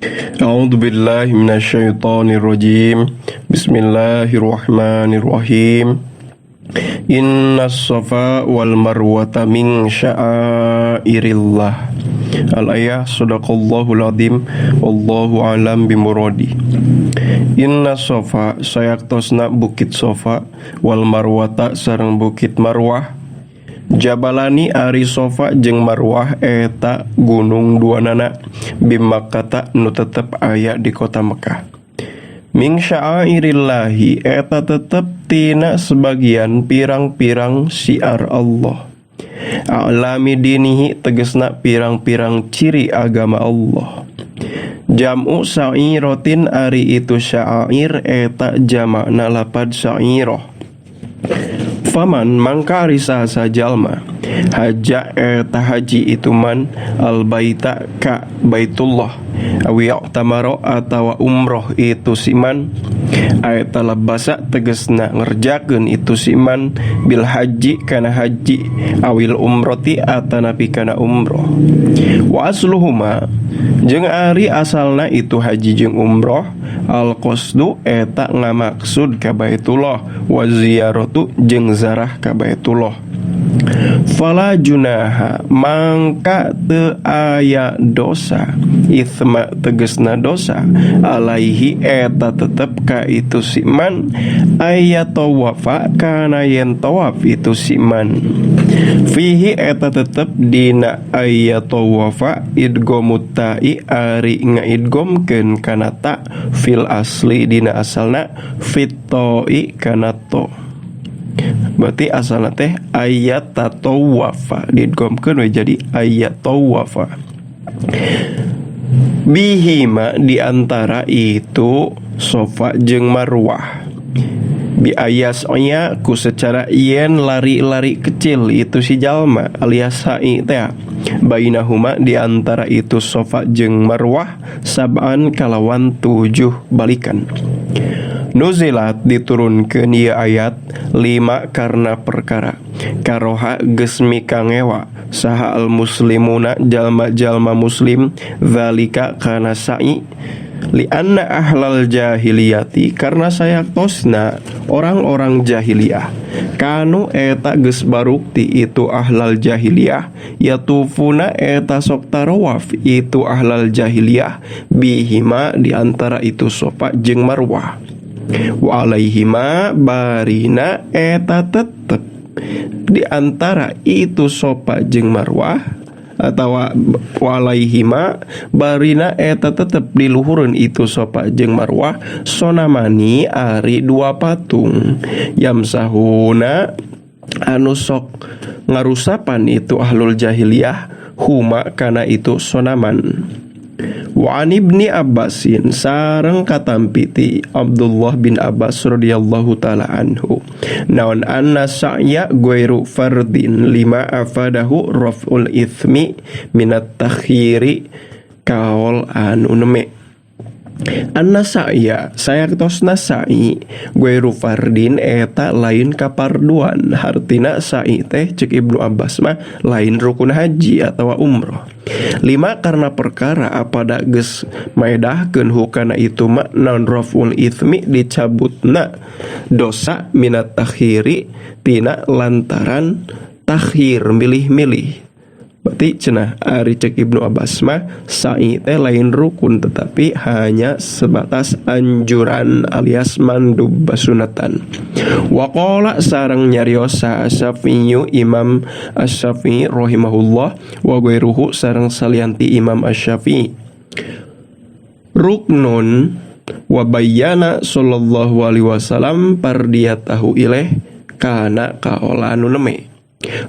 A'udzu billahi minasyaitonir rajim. Bismillahirrahmanirrahim. Inna safa wal marwata min sya'airillah. Al-ayah, sadaqallahul azim, wallahu alam bimuradi. Inna sofa, sayaktosna bukit sofa, wal marwata sareng bukit marwah, jabalani ari sofa jeung marwah eta gunung duanana, bimakkata nu tetep aya di kota Mekah, min sya'airillahi eta tetep tina sebagian pirang-pirang syiar Allah, a'lami dinihi tegesna pirang-pirang ciri agama Allah. Jam'u sya'irotin, ari itu sya'air eta jamakna lapad sya'iroh. Faman mangka ari saha jalma, haja eta haji itu man, albaita ka baitullah, awi i'tamaro atawa umroh itu siman, eta labasa tegesna ngerjakeun itu siman, bil haji kana haji, awil umroti atanapi kana umroh. Wa asluhuma jeung ari asalna itu haji jeung umroh, al qasdu eta ngamaksud ka baitullah, wa ziyaratu jeung zarah ka baitullah. Fala junaha mangka teu aya dosa, itsma tegesna dosa, alaihi eta tetep ka itu siman, aya tawafa kana yen tawaf itu siman, fihi eta tetep dina aya tawafa, idghamut ta'i ari ngaidgomkeun kana ta, fil asli dina asalna, fit ta'i kana to. Berarti asalna teh ayat tatawafa, diidghamkeun we jadi ayat tawafa, bihima diantara itu sofa jeung marwah, bi ayas'ya ku secara yen lari-lari kecil itu si jalma alias sa'i teh, bainahuma diantara itu sofa jeung marwah, sab'an kalawan 7 balikan. Nuzilat diturunkeun ieu ayat lima karena perkara karoha geus mikangewa saha al muslimuna jalma-jalma muslim, zalika kana sa'i, li anna ahlal jahiliyati karena sayaktosna orang-orang jahiliyah, kanu eta geus barukti itu ahlal jahiliyah, yatufuna eta sok tarawaf itu ahlal jahiliyah, bihima diantara itu sofa jeung marwah, wa alaihima barina eta tetep di antara itu sofa jeung marwah, atawa walaihima barina eta tetep diluhureun itu sofa jeung marwah, sonamani ari dua patung, yamsahuna anu sok ngarusapan itu ahlul jahiliyah, huma kana itu sonaman. Wa an Ibni Abbasin sareng katampi ti Abdullah bin Abbas radhiyallahu taala anhu, naon anna sa'ya ghairu fardin lima afadahu raf'ul ithmi minat takhiri kaol anu neme. Anna sa'ya sayaktosna sa'i, ghairu fardin eta lain kaparduan, hartina sa'i teh cek Ibnu Abbas mah lain rukun haji atawa umroh. Lima karena perkara apada geus maedahkeun hukana itu mah naon raful ithmi dicabutna dosa, minat takhiri tina lantaran takhir milih-milih. Berarti cenah ari cek Ibnu Abbas mah sa'i teh lain rukun tetapi hanya sebatas anjuran alias mandub basunatan. Waqala sareng nyariosa Asy-Syafi'i Imam Asy-Syafi'i rahimahullah, wa ghairuhu sareng salianti Imam Asy-Syafi'i, ruknun wa bayyana sallallahu alaihi wasallam pardiyatahu ilaih kana kaola anu neme.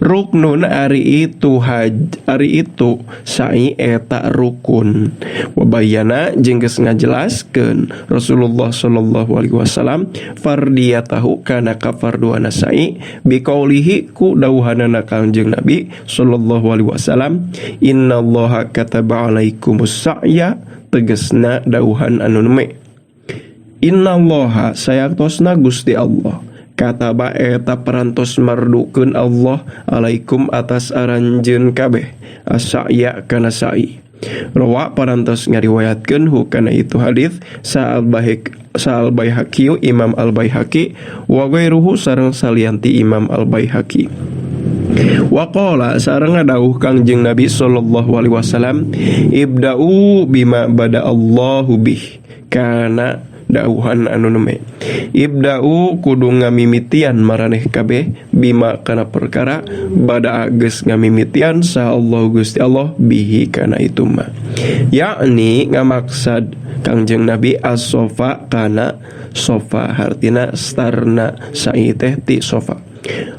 Ruknun ari itu haj ari itu sa'i eta rukun, wabayana jeung geus ngajelaskeun Rasulullah sallallahu alaihi wasallam fardiyatahu kana kafarduana sa'i, biqaulihi ku dawuhanana Kangjeng Nabi sallallahu alaihi wasallam, innallaha kataba alaikumus sa'ya tegesna dawuhan anu neme, innallaha sayaktosna Gusti Allah, kataba eta parantos mardukeun Allah, alaikum atas aranjeun kabeh, asa'ya kana sa'i. Rawa parantos ngariwayatkeun hu kana itu hadis sa al Baihaqi Imam Al Baihaqi wa ghairuhu sareng salianti Imam Al Baihaqi. Wa qala sareng ngadawuh Kangjeng Nabi sallallahu alaihi wasallam ibda'u bima bada Allahu bih kana dauhan anu neme ibda'u kudu ngamimitian maraneh kabeh bima kana perkara bada geus ngamimitian saha Allah Gusti Allah bihi kana itu ma, yakni ngamaksad Kangjeng Nabi as-sofa kana sofa hartina starna sa'i teh ti sofa.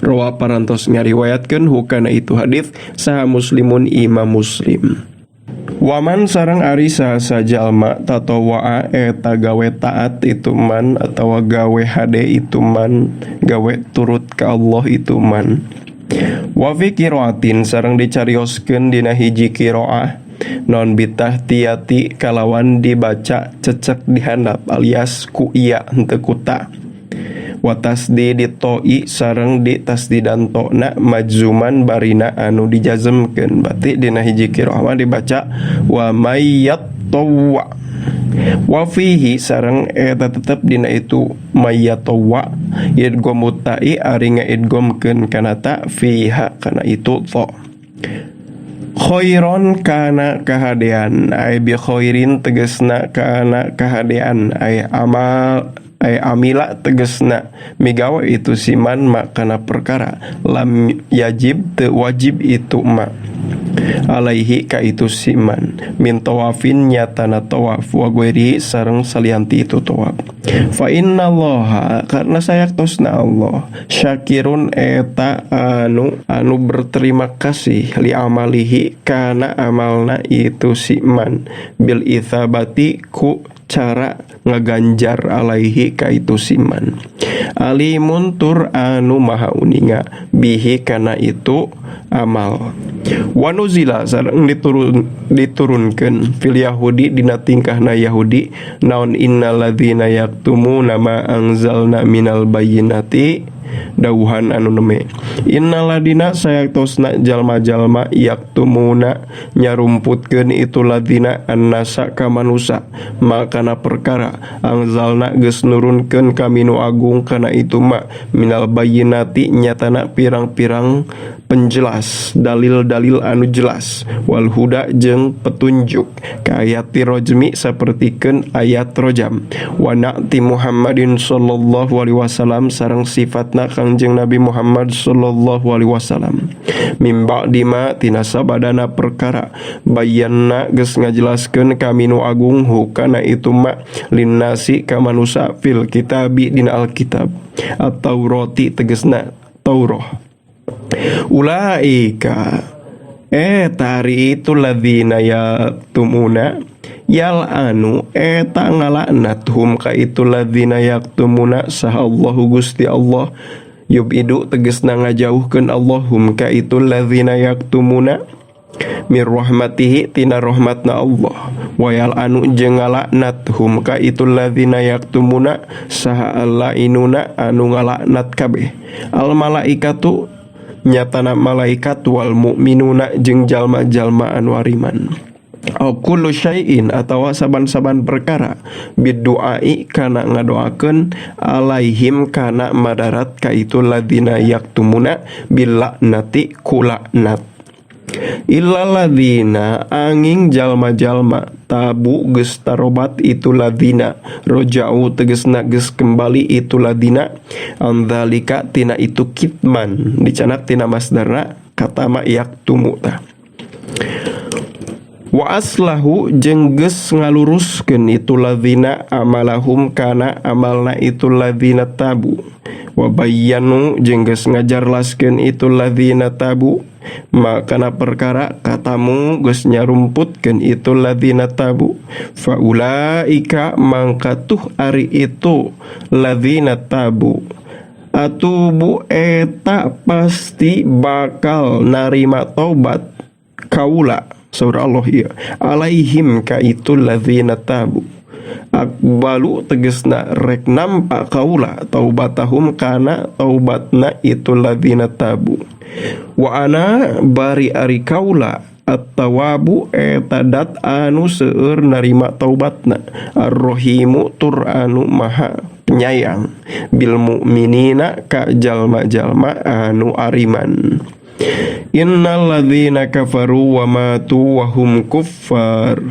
Rawa parantos ngariwayatkeun hukana itu hadis saha Muslimun Imam Muslim. Waman sareng ari saha jalma tatawaa eta gawe taat itu man atawa gawe hade itu man gawe turut ka Allah itu man. Wa fi qiraatin sareng dicarioskeun dina hiji qiraah non bitahtiyati kalawan dibaca cecek dihandap alias ku iya henteu ku ta. Wa tasdidi to'i sareng di tasdidan to'na majzuman barina anu dijazmkeun berarti dina hiji qiraah mah dibaca wa mayyatawwa. Wa fihi sareng eta tetep dina itu mayyatawwa idghamu ta'i ari ngaidghamkeun kana ta fiha kana itu ta. Khairon kana kahadean ay bi khairin tegasna kana kahadean ay amal ay amila tegesna migawe itu siman makana perkara lam yajib te wajib itu ma alaihi ka itu siman min tawafin nyatana tawaf wa ghairi sareng salianti itu tawaf. Fa innallaha karena sayaktosna Allah syakirun eta anu berterima kasih li amalihi kana amalna itu siman bil ithabati ku cara ngaganjar alaihi ka itu siman alimun tur anu maha uninga bihi kana itu amal. Wanuzila sareng diturunkeun fil yahudi dina tingkahna Yahudi naon innal ladzina yaktumuna ma anzalna minal bayyinati dawuhan anu neme innal ladina sayaktosna jalma-jalma yaktumuna nyarumputkeun itu ladina annasa ka manusa makana perkara anzalna geus nurunkeun kami nu agung kana itu ma minal bayyinati nyatana pirang-pirang penjelas dalil-dalil anu jelas wal huda jeung petunjuk ka ayat rojmi sapertikeun ayat rojam wa na'ti Muhammadin sallallahu alaihi wasallam sareng sifatna Kangjeng Nabi Muhammad sallallahu alaihi wasallam mim ba'di ma tina sabadana perkara bayanna geus ngajelaskeun kami nu agung hukana itu ma linnasi ka manusa fil kitabi dina alkitab atau roti tegesna Taurah. Ulaika tari itu ladzina yaktumuna yal anu eta ngalaknat hum ka itu ladzina yaktumuna saha Allahu Gusti Allah yubidu tegesna ngajauhkeun Allahum ka itu ladzina yaktumuna mir rahmatihi tina rahmatna Allah wa yal anu jeung ngalaknat hum ka itu ladzina yaktumuna saha allainuna anu ngalaknat kabeh al malaikatu nyatana malaikat wal mukminuna jeung jalma-jalma anu ariman au kullu syai'in atawa saban-saban perkara bidu'ai kana ngadoakeun alaihim kana madarat ka itu ladzina yaktumuna billaknati kulaknat illa ladzina angin jalma-jalma tabu geus tarobat itu ladzina roja'u tegesna geus kembali itu ladzina andzalika tina itu kitman dicanak tina masdarna katama yaktumu tah wa aslahu jeung geus ngaluruskeun itu ladzina amalahum kana amalna itu ladzina tabu wa bayyanu jeung geus ngajarlaskeun itu ladzina tabu makana perkara katamu geus nyarumputkeun itu ladzina tabu fa ulaika mangka tuh ari itu ladzina tabu atubu eta pasti bakal narima taubat kaula saur Allah ieu alaihim ka itu ladzina tabu akbalu tegesna rek nampa kaula taubatahum kana taubatna itu ladzina tabu wa ana bari ari kaula At-Tawwabu eta dat anu seueur narima taubatna, Ar-Rahimu tur anu maha penyayang, bil mu'minina ka jalma-jalma anu ariman. Innal ladzina kafaru wa matu wa hum kuffar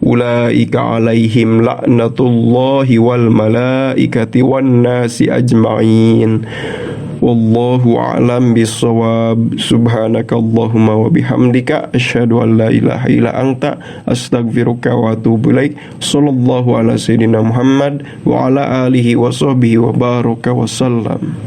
ulaika alaihim la'natullahi wal malaikati wan nasi ajma'in. Wallahu a'lam bissawab. Subhanakallahumma wa bihamdika asyhadu an la ilaha illa anta astaghfiruka wa atubu ilaik. Sallallahu ala sayidina Muhammad wa ala alihi wa sahbihi wa baraka wa sallam.